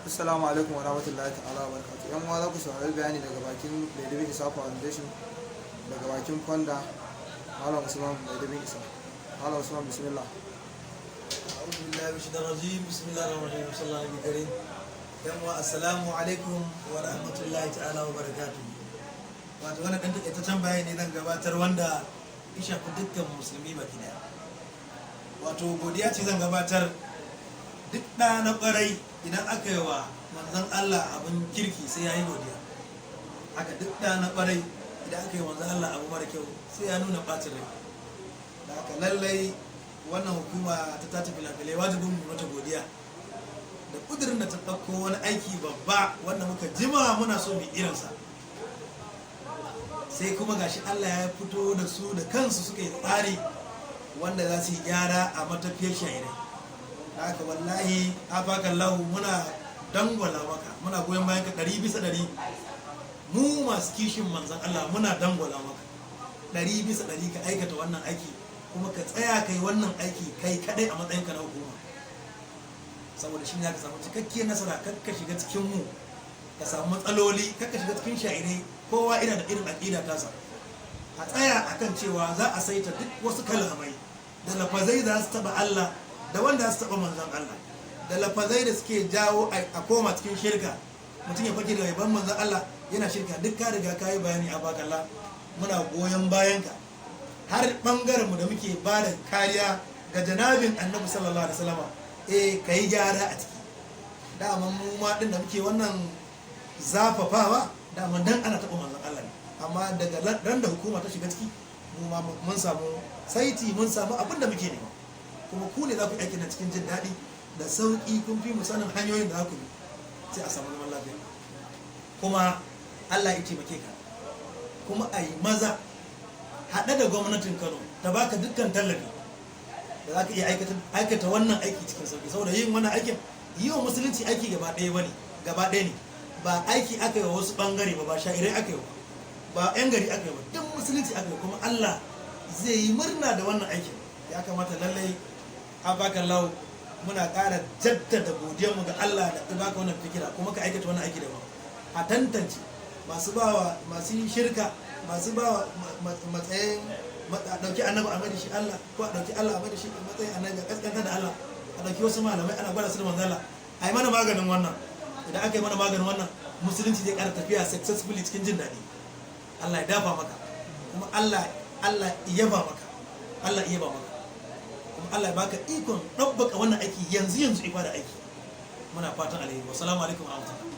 Assalamu alaikum wa rahmatullahi ta'ala wa barakatuh. Yan uwa, za ku saurari bayani daga bakin Maidubin Isa Foundation, daga bakin founder Malam Usman Maidubin Isa. Malam Usman, bismillah. أعوذ بالله من الشيطان الرجيم، بسم الله الرحمن الرحيم، صلى الله عليه الكريم. Yan uwa, assalamu alaikum wa rahmatullahi ta'ala wa barakatuh. Wato wannan ɗan takaitaccen bayani zan gabatar wanda ya shafi dukkan musulmi baki daya. Wato godiya ce zan gabatar. Duk ɗa na ƙwarai, idan aka yi wa manzon Allah abin kirki, sai ya yi godiya. Haka duk ɗa na ƙwarai, idan aka yi wa manzon Allah abu mara kyau, sai ya nuna ɓacin rai. Da haka lallai wannan hukuma ta tace filafilai, wajibin mu mata godiya da kudirin da ta ɗauko wani aiki babba wanda muka jima muna so mu irinsa. Sai kuma gashi Allah ya fito da su, da kansu suka yi tsari wanda za su yi gyara a matafiyar shairai. Da haka wallahi, afakan lahu, muna dangwala maka, muna goyon bayan ka 100%. Mu masu kishin manzan Allah, muna dangwala maka 100% ka aikata wannan aiki, kuma ka tsaya kai wannan aiki kai kadai a matsayinka na hukuma, saboda shi ne ka samu cikakkiyar nasara. Kar ka shiga cikin mu ka samu matsaloli, kar ka shiga cikin sha'irai. Kowa ina da irin aƙida tasa. A tsaya akan cewa za a saita duk wasu kalamai da lafazai za su taba Allah, da wanda za su taba manzon Allah, da lafazai da suke jawo a koma cikin shirka, mutum ya fake da yaban manzon Allah yana shirka. Duk ka riga ka yi bayani a bakalla, muna goyon bayanka. Har bangaren mu da muke ba da kariya ga janabin Annabi sallallahu alaihi wasallama, ka yi gyara a ciki. Daman mu ma din da muke wannan zafafawa, daman dan ana taɓa manzon Allah ne. Amma daga ran da hukuma ta shiga ciki, mu ma mun samu saiti, mun samu abin da muke nema. Kuma ku ne za ku yi aikin nan cikin jin daɗi da sauƙi. Kun fi mu sanin hanyoyin da za ku bi, sai a samu zaman lafiya. Kuma Allah ya taimake ka, kuma a yi maza haɗe da gwamnatin Kano ta baka dukkan tallafi da za ka iya aikata wannan aiki cikin sauƙi, saboda yin wannan aikin yi wa musulunci aiki gaba ɗaya ba ne, gaba ɗaya ne. Ba aiki aka yi wa wasu ɓangare ba, ba sha'irai aka yi wa ba, 'yan gari aka yi wa, duk musulunci aka yi. Kuma Allah zai yi murna da wannan aikin. Ya kamata lallai, abakan lau, muna ƙara jaddada godiyarmu ga Allah da ta baka wannan fikira kuma ka aikata wannan aiki da ba a tantance masu bawa, masu shirka, masu bawa matsayin a ɗauki Annabi a mai da shi Allah, ko a ɗauki Allah a mai da shi matsayin Annabi, a ƙasƙantar da Allah, a ɗauki wasu malamai ana gwada su da manzala. A yi mana maganin wannan. Idan aka yi mana maganin wannan, musulunci zai ƙara tafiya successfully cikin jin daɗi. Allah ya dafa maka, kuma Allah ya yaba maka, Allah ya yaba maka, kuma Allah ya baka ikon ɗabbaka wannan aiki yanzu yanzu, ibada aiki. Muna fatan alheri. Wassalamu alaikum warahmatullahi.